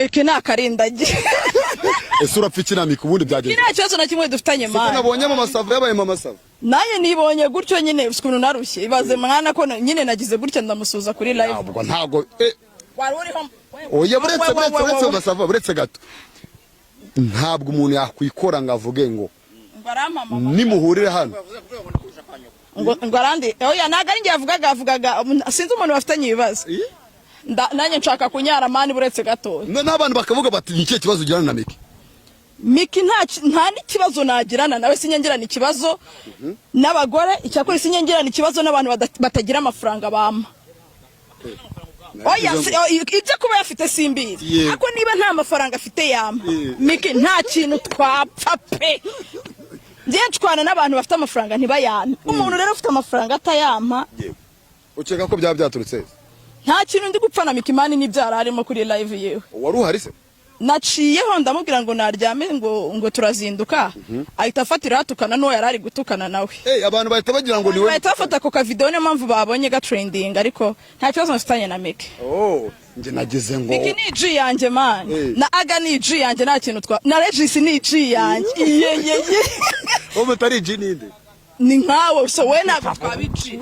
Iki ni akarindagi. Ese urapfa iki na Miki ubundi? Byagenze Nta kibazo na kimwe dufitanye. Siko Man. Nabonye Mama Sava yabaye Mama Sava. Nanjye nibonye gutyo nyine, ukuntu narushye. Ibaze mwana ko nyine nagize gutya ndamusuza kuri live. Ntabwo Wari uriho? Oya, buretse, buretse, buretse, Mama Sava, buretse gato. Ntabwo umuntu yakwikora ngo avuge ngo Ngo arampamama. Nimuhurire hano. Ngo arandi. Oya, ntabwo ari njye yavugaga, sinzi umuntu bafitanye ibibazo. Nanjye nshaka kunyara, man, buretse gatoya. N'abantu bakavuga bati: "Ni ikihe kibazo ugirana na Miki?" Miki nta n'ikibazo nagirana nawe. Sinyangirana ikibazo n'abagore. Icyakora sinyangirana ikibazo n'abantu batagira amafaranga bampa. Oya, ibyo kuba yafite simbizi. Ariko niba nta mafaranga afite yampa, Miki nta kintu twapfa pe. Njye nshwana n'abantu bafite amafaranga ntibayampe. Umuntu rero ufite amafaranga atayampa. Ukeka ko byaba byaturutse he? Nta kintu ndi gupfa na Miki, man, n'ibyo yari arimo kuri live yewe. Wari uhari se? Naciyeho ndamubwira ngo naryame, ngo turazinduka, ahita afatira hatukana n'uwo yari ari gutukana nawe. Abantu bahita bagira ngo ni we. Bahita bafata ako kavidewo, niyo mpamvu babonye gatrending, ariko nta kibazo mfitanye na Miki. Oh, njye nagize ngo Miki ni G yanjye, man. Na Aga ni G yanjye, nta kintu twa na Regis ni G yanjye, iye ye ye. Wowe mutari G ninde? Ni nkawe, so we ntabwo twaba G.